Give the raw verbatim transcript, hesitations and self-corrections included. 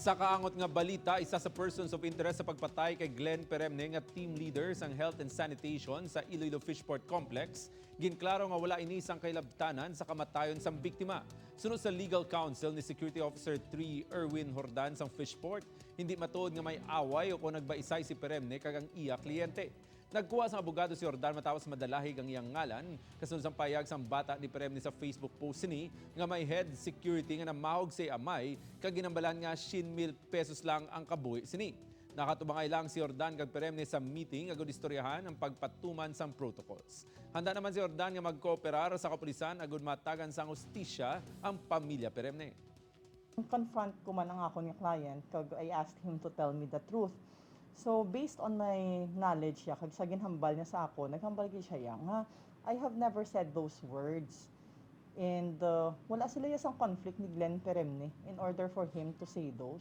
Sa kaangot nga balita, isa sa persons of interest sa pagpatay kay Glenn Peremne nga team leader sang Health and Sanitation sa Iloilo Fishport Complex, ginklaro nga wala ini sang kahilabtanan sa kamatayon sang biktima. Suno sa legal counsel ni Security Officer three Erwin Hordan sang Fishport, hindi matuod nga may away o kon nagbaisay si Peremne kag ang iya kliyente. Nagkuha sang abogado si Jordan matapos madalahig ang iyang ngalan, kasunod sang pahayag sang bata ni Peremne sa Facebook post sini nga may head security nga namahog sa iya amay kag ginhambalan nga syen mil pesos lang ang kabuhi sini. Nakatubangay lang si Jordan kag Peremne sa meeting agud istoryahan ang pagpatuman sang protocols. Handa naman si Jordan nga magkooperar sa kapulisan agud matagan sang hustisya ang pamilya Peremne. Confront ko man ang akon nga client kag I asked him to tell me the truth. So based on my knowledge ya kag sa ginhambal niya sa akon, naghambal gid siya ya nga I have never said those words. And uh, wala sila ya sang conflict ni Glenn Peremne in order for him to say those.